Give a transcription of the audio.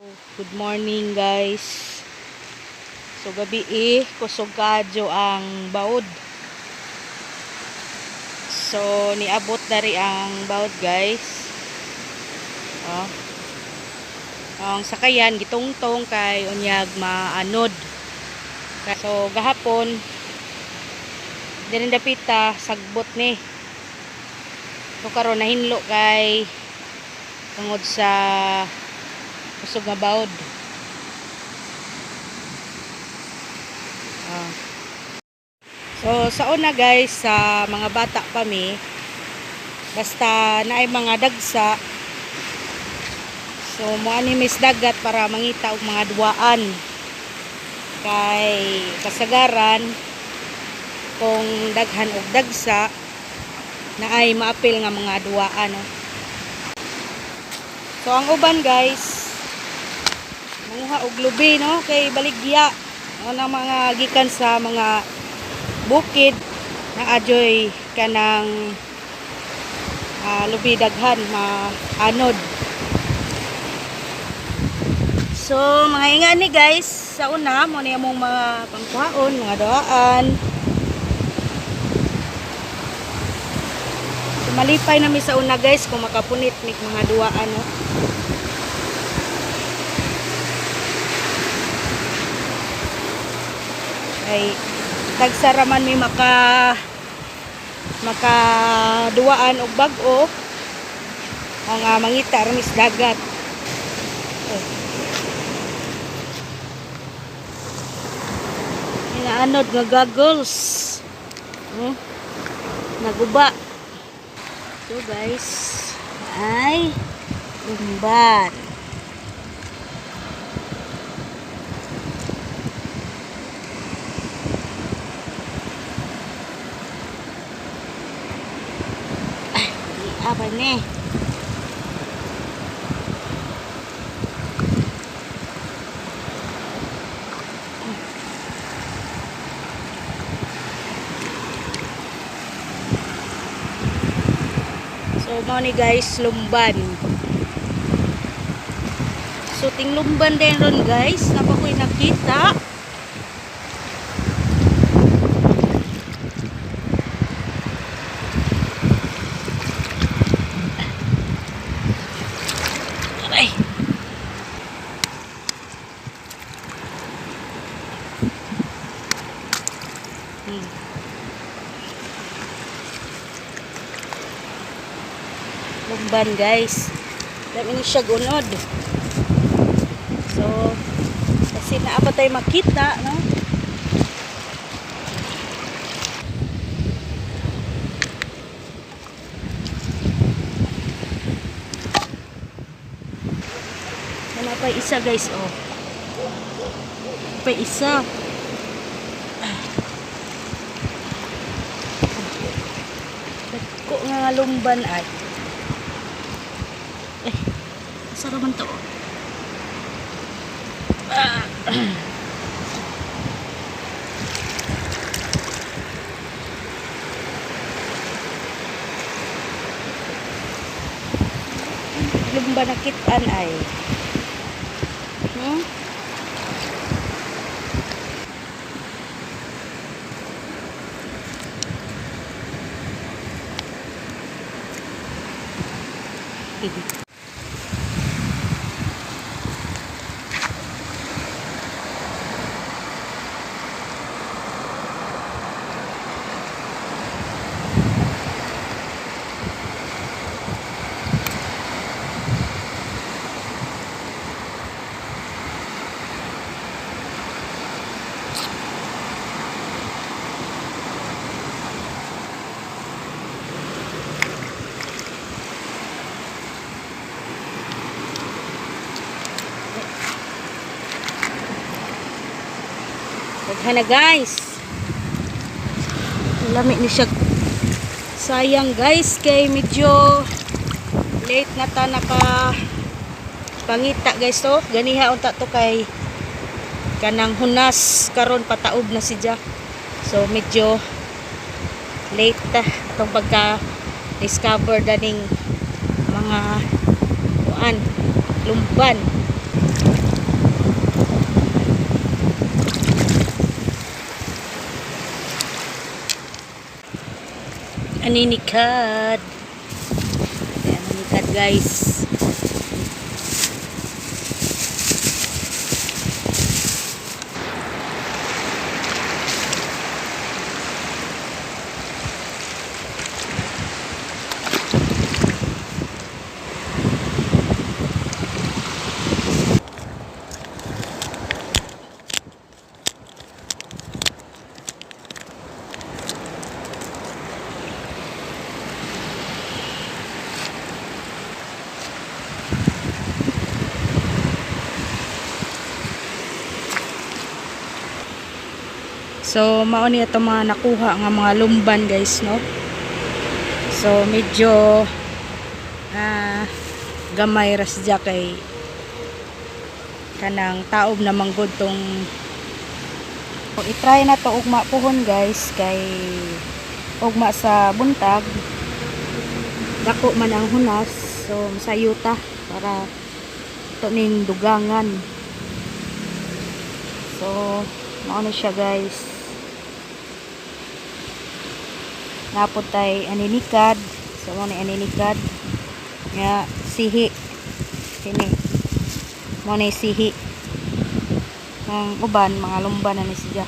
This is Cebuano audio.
Good morning, guys. So gabi eh, kusog kadyo ang baod. So niabot dari ang baod, guys. Oh. Ang sakayan gitungtong kay unyag maanod. So gahapon diri dapita sagbot ni. So karon nahinlo kay tungod sa kusog nga baod. Ah. So sa una, guys, sa mga bata pa mi, basta naay mga dagsa, so moani mis dagat para mangita og mga duwaan. Kay kasagaran kung daghan og dagsa, naay maapil nga mga duwaan, no? So ang uban, guys, manguha og lubi, no, kay baligya ano mga gikan sa mga bukid na adyoy kanang lubi daghan maanod. So mga ingani, guys, sa una mo ni among mga pangkuhaon, mga duaan. So malipay na mi sa una, guys, kung makapunit mig mga duaan, no. Kay tagsa raman mi maka makaduwaan og bag-o o nga mangita ra mis dagat. Oh. Inaanod nga goggles. Naguba. So guys, ay lumban. Ay, di apa ni? So mao ni, guys, lumban. So ting lumban din ron, guys, napa ko'y nakita. Aray. Lumban, guys. Dami ni siya gunod. So, kasi naa pa tayo makita, no? Wala pa isa, guys, oh. Pa isa. Dako nga lumban ay. Eh, asa raman to? Ah. Lumban na kitaan ay. Daghan na, guys. Lami ni siya. Sayang, guys, kay medyo late na ta naka pangita, guys, to. Ganiha unta to kay kanang hunas karon pataob na siya. So medyo late ta atong pagka discover daning mga kuan lumban. Aninikad. Ayan, aninikad, guys. So mao ni ato mga nakuha nga mga lumban, guys, no. So medyo gamay ra siya kay kanang taob na manggod tong. So, i-try na to ugma puhon, guys, kay ugma sa buntag dako man ang hunas, so sayuta para to ning dugangan. So mao na siya, guys. Napod tay aninikad. So mao ni aninikad nga sihi kini, mao ni sihi. Ang uban mga lumban na ni siya.